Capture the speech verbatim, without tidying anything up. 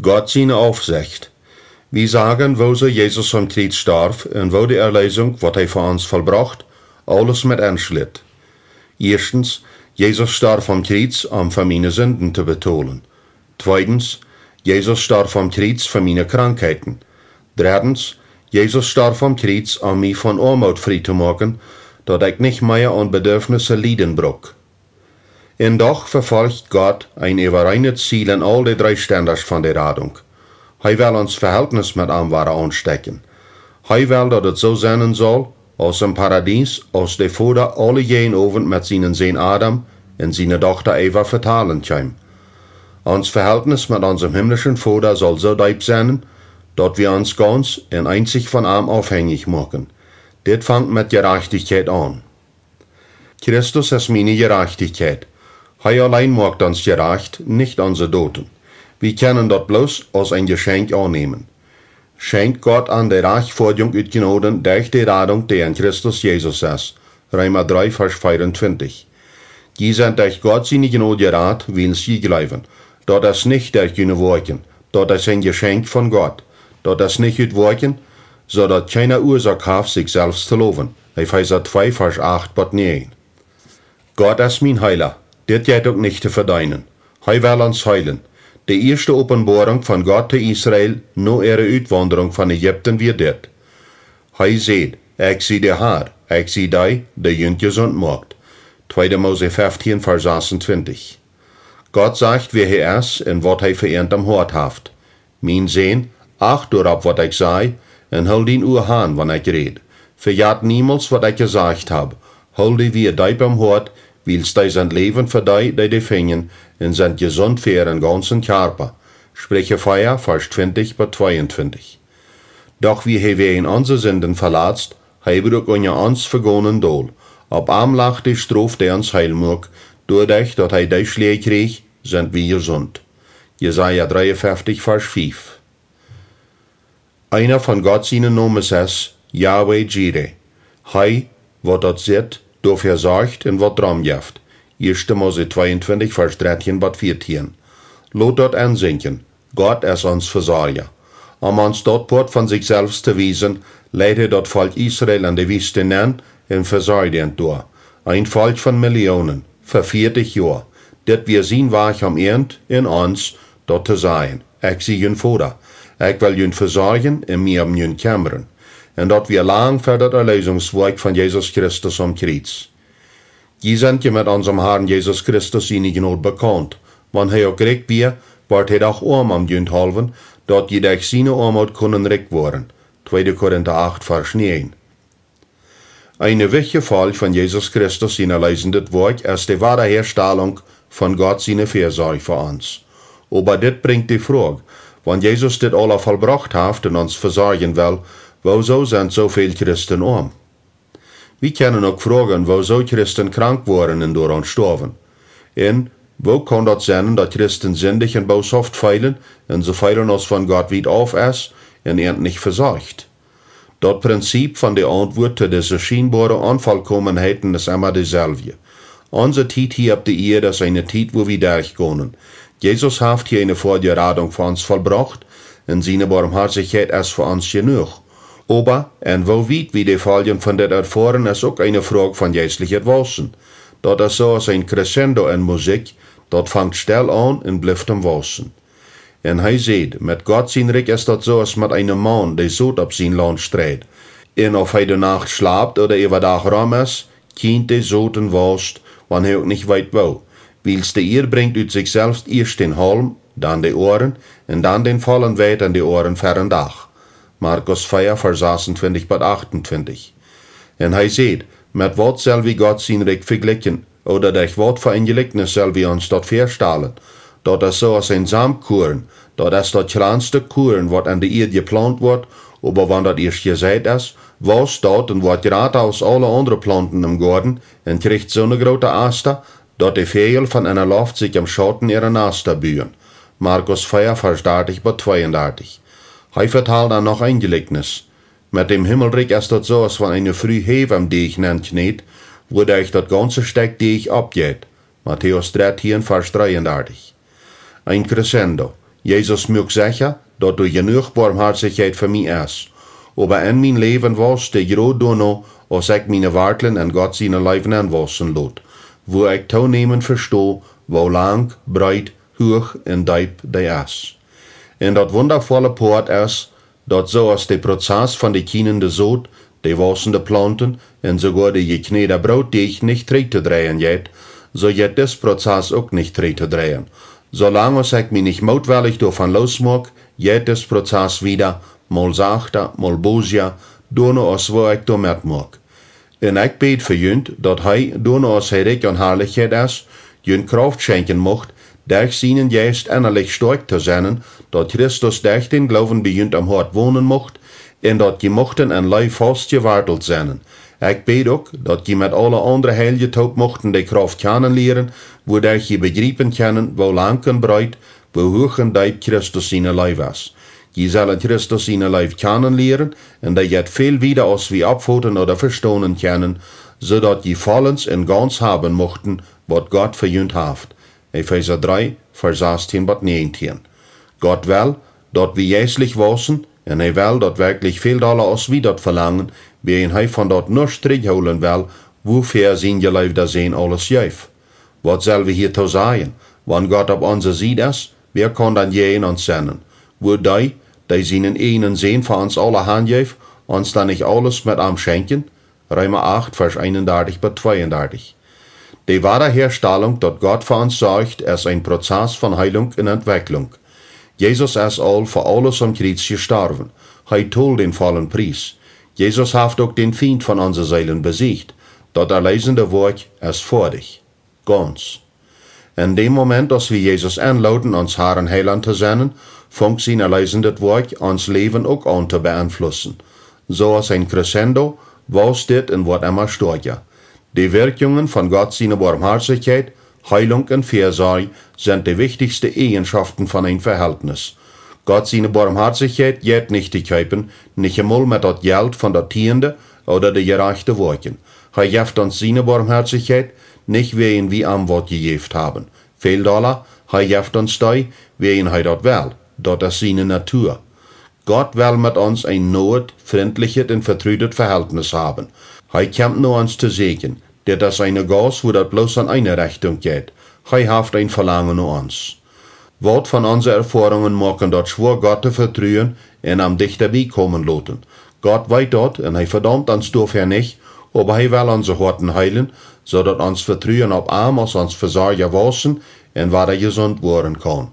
Gott siene Aufsicht. Wie sagen, woo soo Jesus aum Kjriez storf un woo de Erlösung, waut hee fa ons vollbrocht, aules met enschlitt. Ieeschtens, Jesus storf aum Kjriez, om fa miene Sinden to betolen. Tweedens, Jesus storf aum Kjriez fa miene Krankheiten. Dreddens, Jesus storf aum Kjriez, om mie von Oamoot frie to moaken, daut ekj nich mea aun Bedürfnisse lieden bruck. Un doch vefolcht Gott een äwareinet Ziel en aul de dree Stendasch von de Radunk. Hee well ons Vehältnis met am wada aunstekjen. Hee well, daut et soo sennen saul, aus em Paradies, aus de Voda aule jäajen Owent met sienen Sän Adam un siene Dochta Eva vetalen kjeem. Ons Vehältnis met onsem himlischen Voda saul soo deep sennen, daut wie ons gaunz un eenzich von am aufhenjich moaken. Dit fangt met Jerajchtichkjeit aun. Christus es miene Jerajchtichkjeit. Hee auleen moakt ons jerajcht, nich onse Doten. Wie kjennen daut bloos aus een Jeschenkj aunnämen. Schenkjt Gott an de Rajchtfoadjunk ut Jnod derch de Radunk, dee en Christus Jesus es. Reema dree, Varsch veeauntwintich. Jie sent derch Gott siene Jnod jerat, wiels jie jleewen. Daut es nich derch june Woakjen, daut es een Jeschenkj von Gott. Daut es nich ut Woakjen, soo daut kjeena Uasoak haft, sikj selfst to lowen. Efeesa twee, Varsch acht bat näajen. Gott es mien Heela. Dit jeit uk nich to vedeenen. Hee well ons heelen. De ieeschte Openboarunk von Gott to Israel no äare Utwaundrunk von Ägipten wia dit. Hee säd: "Ekj sie de Har, ekj sie dee, dee junt jesunt moakt." Tweede Mose feftieen, Varsch sasuntwintich. Gott sajcht, wäa hee es un waut hee fa junt aum Hoat haft. Mien Sän, acht doaropp, waut ekj saj, un hool dien Ua han, wan ekj räd. Vejät niemols, waut ekj jesajcht hab. Hool dee wia deep em Hoat, wiels dee sent Läwen fa dee, dee dee finjen, un sent jesunt fa äaren gaunzen Kjarpa. Spricha vea, Varsch twintich bat tweeuntwintich. Doch wia hee wäajen onse Sinden veletzt, hee bruak unja ons Vegonen dol. Opp am lach de Strof, dee ons heel muak, doaderch daut hee dee Schläaj kjrieech, sent wie jesunt. Jesaja dreeunfeftich, Varsch fief. Eena von Gott siene Nomes es Yahweh Jireh. Hee, waut daut sitt, doafäa sorcht un waut Droom jeft. Ieeschte Mose tweeuntwintich, Varsch dartieen bat vieetieen. Lot daut ensinkjen. Gott es ons Vesorja. Om ons daut Poat von sikj selfst to wiesen, leid hee daut Volkj Israel en de Wiest nenn un vesorjd an doa. Een Volkj von Millionen, fa vieetich Joa. Dit wia sien Wajch om an un ons daut to sajen: "Ekj sie jun Voda. Ekj well junt vesorjen un mie om junt kjemmren." Un daut wia lang ver daut Erleesungswoakj von Jesus Christus aum Kjriez. Jie sent je met onsem Harn Jesus Christus siene Jnod bekaunt. Wan hee uk rikj wia, wort hee doch oam om junt haulwen, daut jie derch siene Oamoot kunnen rikj woaren. Tweede Korinta acht, Varsch näajen. Eene wichtje Folj von Jesus Christus sien erleesendet Woakj es de Wadaherstellunk von Gott siene Vesorj fa ons. Oba dit brinjt de Froag: Wan Jesus dit aula vollbrocht haft un ons vesorjen well, wuarom sent soo väl Christen oam? Wie kjennen uk froagen, wuarom Christen krank woaren un doaraun stoawen. Un woo kaun daut sennen, daut Christen sindijen un booshaft feelen un soo feelen, aus wan Gott wiet auf es un an nich vesorcht? Daut Prinzip von de Auntwuat to dise schienboare Onvollkomenheiten es emma deselwje. Onse Tiet hia opp de Ieed es eene Tiet, wua wie derchgonen. Jesus haft hia eene Foadje Radunk fa ons vollbrocht, un siene Boamhoatichkjeit es fa ons jenuach. Oba, en woo wiet wie de Foljen von dit erfoaren, es uk eene Froag von jeistlichet Wausen. Daut es soo aus een Crescendo en Musikj, daut fangt stell aun un blift aum Wausen. Un hee säd: "Met Gott sien Rikj es daut soo aus met eenen Maun, dee Sot opp sien Launt streit. Un auf hee de Nacht schlapt ooda äwadach rom es, kjient de Sot un waust, wan hee uk nich weet woo. Wiels de Ieed brinjt ut sikj selfst ieescht dän Haulm, dan de Oaren, un dan dän vollen Weit en de Oaren ver dän Dach." Markus vea, Varsch sasuntwintich bat achtuntwintich. Un hee säd: "Met waut sell wie Gott sien Rikj vejlikjen? Ooda derch waut fa een Jlikjnis sell wie ons daut väastalen? Daut es soo aus een Samtkuarn, daut es daut kjlanste Kuarn, waut en de Ieed jeplaunt woat, oba wan daut ieescht jeseit es, waust daut un woat jrata aus aule aundre Plaunten em Goaden un kjricht soone groote Asta, daut de Väajel von enne Loft sikj em Schauten äare Nasta buen." Markus vea, Varsch dartich bat tweeundartich. Hee vetald dan noch een Jlikjnis: "Met däm Himmelrikj es daut soo aus wan eene Fru Hew em Deajch nenkjneet, wuaderch daut gaunze Stekj Deajch oppjeit." Matäus dartieen, Varsch dreeundartich. Een Crescendo. Jesus muak secha, daut doa jenuach Boamhoatichkjeit fa mie es. Oba en mien Läwen waust dee jrod doano, aus ekj miene Wartlen en Gott siene Leew nenn wausen lot, wua ekj toonämen vesto, woo lank, breet, huach un deep dee es. Un daut wundavolle Poat es, daut soo aus de Prozess von de kjienende Sot, de wausende Plaunten un soogoa de jekjnäda Brootdeajch nich trigj to dreien jeit, soo jeit dis Prozess uk nich trigj to dreien. Soo lang aus ekj mie nich mootwellich doavon loosmoak, jeit dis Prozess wieda, mol sachta, mol bosja, doano aus woo ekj doa metmoak. Un ekj bäd fa junt, daut hee, doano aus hee rikj aun Harlichkjeit es, junt Krauft schenkjen mucht, derch sienen Jeist ennalich stoakj to sennen, daut Christus derch dän Gloowen bie junt em Hoat wonen mucht, un daut jie muchten en Leew faust jewartelt sennen. Ekj bäd uk, daut jie met aule aundre Heilje toop muchten de Krauft kjanen lieren, wuaderch jie bejriepen kjennen, woo lank un breet, woo huach un deep Christus siene Leew es. Jie sellen Christus siene Leew kjanen lieren, un dee jeit väl wieda aus wie oppfoten ooda vestonen kjennen, soo daut jie vollens un gauns haben muchten, waut Gott fa junt haft. Efeesa dree, Varsch sastieen bat näajentieen. Gott well, daut wie jeistlich wausen, un hee well daut werkjlich väl dolla aus wie daut velangen, wiels hee von daut nuscht trigjhoolen well, wuafäa sien jeleewda Sän aules jeef. Waut sell wie hiatoo sajen? Wan Gott opp onse Sied es, wäa kaun dan jäajen ons sennen? Wudd dee, dee sienen eejnen Sän fa ons aula hanjeef, ons dan nich aules met am schenkjen? Reema acht, Varsch eenundartich bat tweeundartich. De Wadaherstellung, daut Gott fa ons sorcht, es een Prozess von Heilung un Entwekjlung. Jesus es aul fa aules aum Kjriez jestorwen. Hee told dän vollen Pries. Jesus haft uk dän Fient von onse Seelen besieecht. Daut erleesende Woakj es foadich. Gauns. En däm Moment, aus wie Jesus enlooden, ons Harn un Heilaunt to sennen, funk sien erleesendet Woakj ons Läwen uk aun to beenflussen. Soo aus een crescendo waust dit un woat emma stoakja. De Wirkjungen von Gott siene Boamhoatichkjeit, Heilung un Väasorj sent de wichtichste Eajenschoften von een Veheltnis. Gott siene Boamhoatichkjeit jeit nich to kjeepen, nich emol met daut Jelt von daut Tieende ooda de jerajchte Woakjen. Hee jeft ons siene Boamhoatichkjeit nich wäajen wie am waut jejäft haben. Väl dolla, hee jeft ons dee, wäajen hee daut well. Daut es siene Natua. Gott well met ons een noet, frintlichet un vetrudet Veheltnis haben. Hee kjemt no ons to säkjen. Dit es eene Gauss, wua daut bloos en eene Rechtunk jeit. Hee haft een Velangen no ons. Waut von onse Erfoarungen moaken daut schwoa, Gott to vetruen un am dichta bie komen loten? Gott weet daut un hee vedaumt ons doafäa nich, oba hee well onse Hoaten heelen, soo daut ons Vetruen opp am aus ons Vesorja wausen un wada jesunt woaren kaun.